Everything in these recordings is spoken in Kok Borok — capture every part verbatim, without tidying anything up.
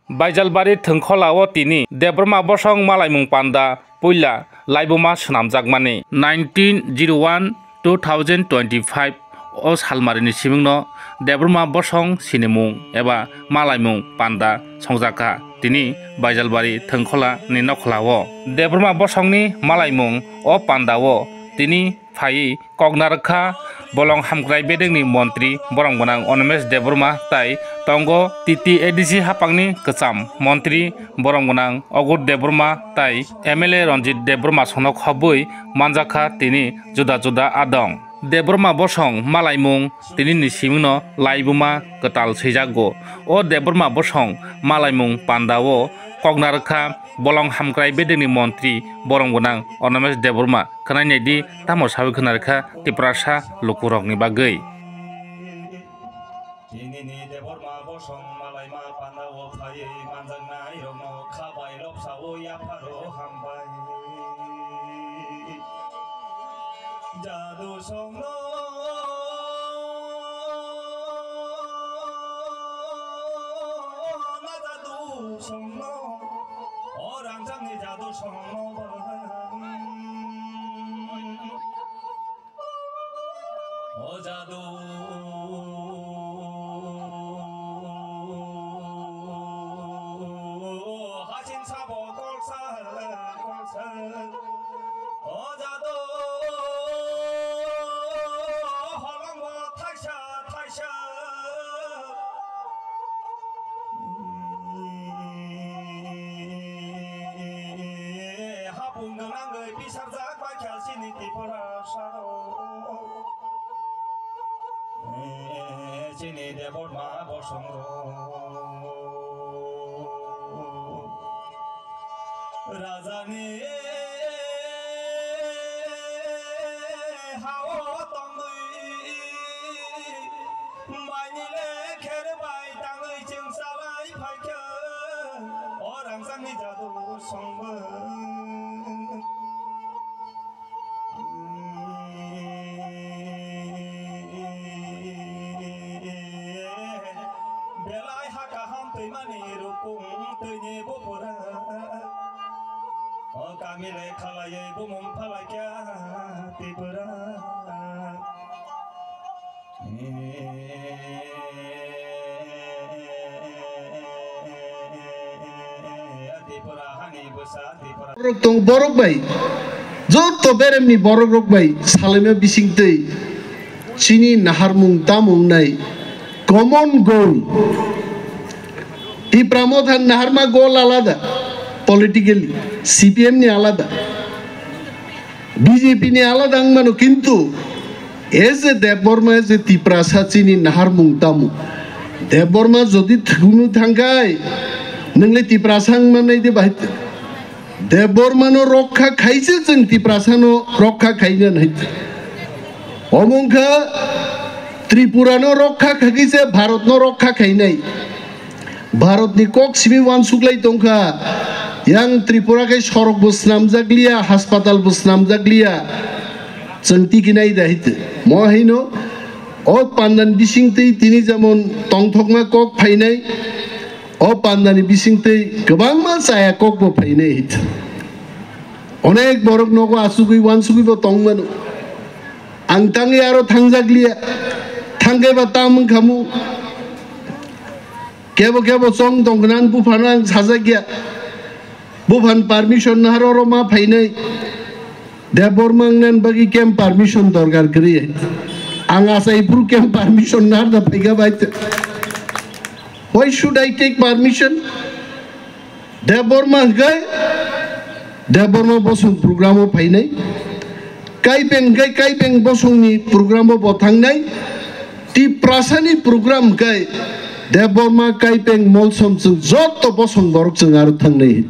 Baijalbari Thwngkhola o tini Debbarma bosong malaimung panda puila laibuma swnamjakmani. Nineteen zero one two thousand twenty-five o salmarini simingno Debbarma bosong sinimung eba malaimung panda songjakha tini Baijalbari Thwngkhola ni nokhola o. Debbarma bosongni malaimung o panda o tini phaiwi kok narwkha bolong hamkrai bedekni montri borom gwnang Animesh Debbarma tai tongo T T A D C haphangni kwcham montri borom gwnang Agur Debbarma tai M L A Ranjit Debbarma sono khobwi manjakha tini juda juda adong. Debbarma bosong malaimung tini ni simingno laibuma kwtal swijago. O Debbarma bosong malaimung panda o kok narwkha bolong hamkrai bedekni montri borom gwnang Animesh Debbarma. Khwnai naidi tamo sawi khwna rwkha Tiprasa lukurokni bagwi. Tinini Debbarma bosong malaima pandao phaiwi manjaknai rokno khabai lobsao yapharo hambai. Jadu songno na jadu songno, o rangchakni jadu songno. O jadu hasing sabo kolsa, kolsa. O jadu holongbo thaisa, thaisa. Hapung gwnangwi bisarjak bai kha chini Tiprasa rok. Chini Debbarma bosong rok. Rajani hao tongwi maini le kher bai tangwi chwng salai phaikha. O rangchakni jadu songbo. Belai ha kaham twimani rukung twini bupura. O kami le khalaiwi bumung phalaikha Tripura. Borok tong, borok bai, joto beremni borok rok bai salaima bising twi chini naharmung tamo wngnai common goal. Tipra Motha ni naharma goal alada, politically, C P M ni alada. B J P ni alada wng mano, kintu as a Debbarma, as a Tiprasa chini naharmung tamo? Debbarma jodi thwngwi thangkhai, nwng le Tiprasa wng mannai de bahai? Debbarma no rokha khaise chwng Tiprasa no rokha khaina nai. Omo wngkha Tripura no rokha khagwi se Bharat no rokha khainai. Bharat ni kok simi uansuklai tongkha, yang Tripura khe sorok bo snamjak liya, haspatal bo snamjak liya, chwng tiki nai da hite. Mo haino o pandan bising twi tini jemon tongthokma kok phainai, o pandani bising twi kwbangma chaya kok bo phainai hite. Onek borok nogo asugwi uansugwi bo tong mano. Ang tangwi aro thangjak liya, thangkhe ba tam wngkhamu. Kebo kebo chong tongkhna buphano ang sajak ya. Buphan permission nahar oro ma phainai. Debbarma wngna bagwi kem permission dorkar kwrwi. Ang achai phuru kem permission nahar da phaikha bai. Why should I take permission? Debbarma hwnkhe Debbarma bosong program o phainai. Kaipeng hwnkhe Kaipeng bosongni program o bo thangnai. Tiprasani program hwnkhe Debbarma, Kaipeng, Molsom chwng joto bosong borok chwng aro thangnai.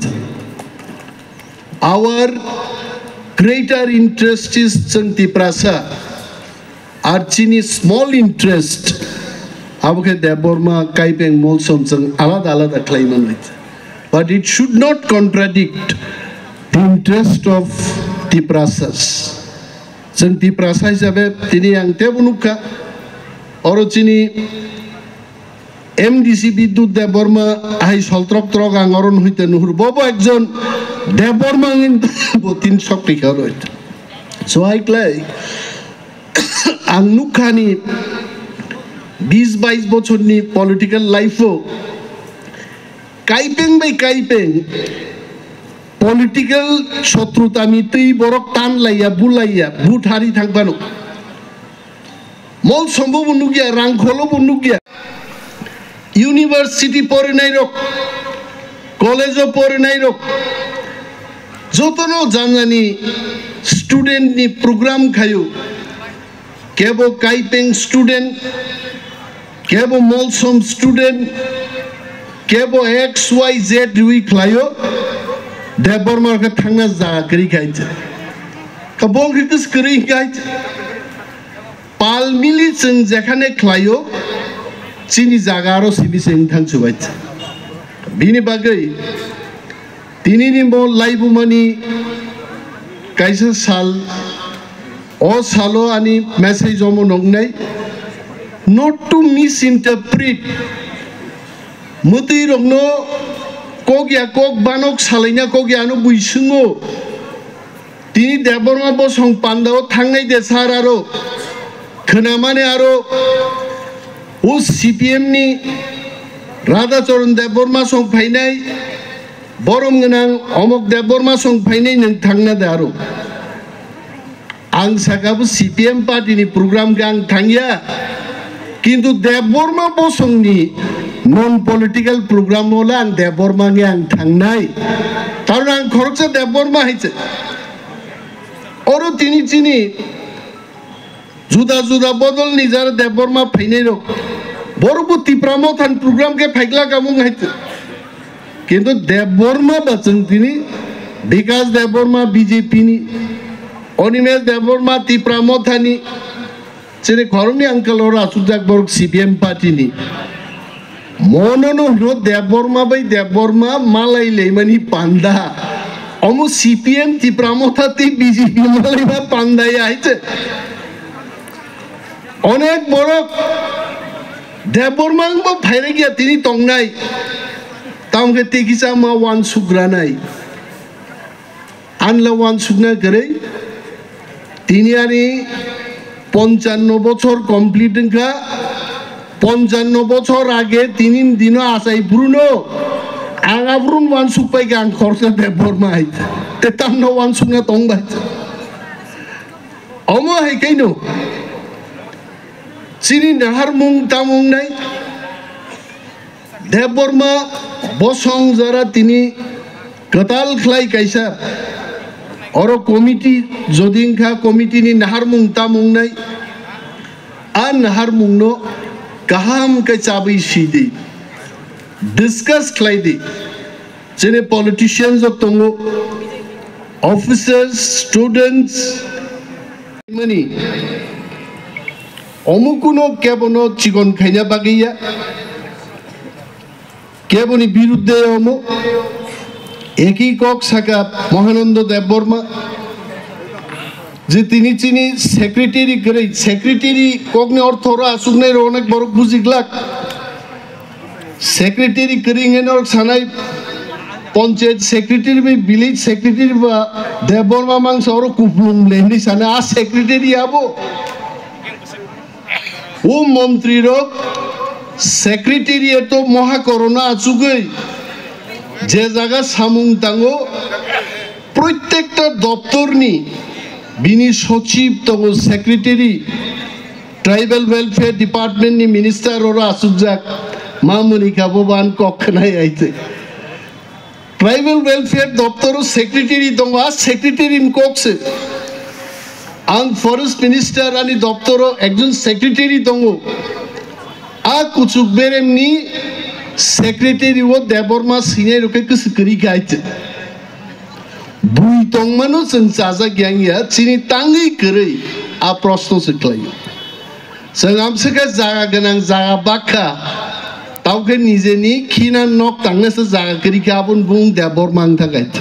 Our greater interest is chwng Tiprasa. Ar chini small interest, abo khe Debbarma, Kaipeng, Molsom chwng alada alada khlai manwi. But it should not contradict the interest of Tiprasas. Chwng Tiprasa hisabe tini ang tebo nukha, oro chini M D C Bidyut Debbarma hai soltrok trok ang oro nuhite nuhur. Bobo ekjon Debbarma wngwi bo tin sok tikha oro. So hai klai ang nukhani bis bais bochorni political life-o kaipeng bai kaipeng political sotruta mitwi borok tan laiya, bulaiya, but hari thang phano. Molsombo bo nukya, Rangkholo bo nukya. University porinairok, college-o porinairok, jotono janjani student-ni program khaio. Kebo kaipeng student, kebo molsom student, kebo X Y Z riwi khlaio, Debbarma khe thangna jaga kwrwi khai. Kha bo khe kwrwi khai. Pal mili chwng jekhane khlaio, chini jaga aro simi se wng thang chubai. Bini bagwi tinini bo laibumani kaisa sal, o salo ani message omo noknai, not to misinterpret. Mwtwi rokno kok ya kok banok salaina kok ya ano bui swngo. Tini Debbarma bosong pandao thangnai de sar aro khwnamani aro o C P M ni Radhacharan Debbarma song phainai, borom gwnang Omok Debbarma song phainai nwng thangna de aro. Ang saka bo C P M party ni program khe ang thangya, kintu Debbarma bosong ni non political program o le ang Debbarma nge ang thangnai, karon ang khoroksa Debbarma hai se. Oro tini chini juda juda bodol ni jara Debbarma phainai rok. Borok bo Tipra Motha ni program khe phaikla kamung hai. Kintu Debbarma ba chwng tini Bikas Debbarma B J P ni, Animesh Debbarma Tipra Motha ni, chini khoroknwi ang kalo rasukjak borok C P M party ni. Mono no hino Debbarma bai Debbarma malai leimani panda. Omo C P M Tipra Motha tei B J P malai ma panda ya hai se. Onek borok Debbarma wngbo phairek ya tini tongnai. Tamo khe tei kisa ma wansukgranai. Anla wansukna kwrwi. Tini ani ponchanno bochor complete wngkha. Ponchanno bochor age tini dino achai phuru no ang aphuru wansuk pai kha ang khoroksa Debbarma hai. Te tamno wansukna tong bai. Omo hai kaino chini naharmung tamung nai. Debbarma bosong jara tini kwtal khlai kaisa. Oro committee jodi wngkha, committee ni naharmung tamung nai. A naharmung no kaham khe chabwi sidi, discuss khlai di. Chini politicians rok tongo, officers, students, mani omo kuno kebono chikon khaina bagwi ya, keboni birudde omo eki kok saka Mohanando Debbarma je tini chini secretary kwrwi, secretary kokni ortho oro achuknai rok onek borok bujiglak. Secretary kwrwi hwnwi norok sanai, panchayat secretary bai village secretary ba Debbarma mangsa oro kuplung le hwnwi sanai, a secretary abo. O montri rok secretariat o mohakorona achugwi je jaga samung tango, proitekta doptor ni bini sochib tongo, secretary, Tribal Welfare Department ni minister oro achukjak, ma muni kha bo ban kok khwnai aite. Tribal Welfare doptor o secretary tongo, a secretary ni kok se. Ang forest minister ani doptor o ekjon secretary tongo. A kuchuk berem ni secretary o Debbarma sinai rok khe kwswk kwrwi kha aite. Bui tongmano chwng chajak yang ya, chini tangwi kwrwi a proshno se khlaio. Chwng amswkhe jaga gwnang, jaga bakha, tao khe nijeni khina nok tangnase jaga kwrwi khe aboni bung Debbarma wng thangkha.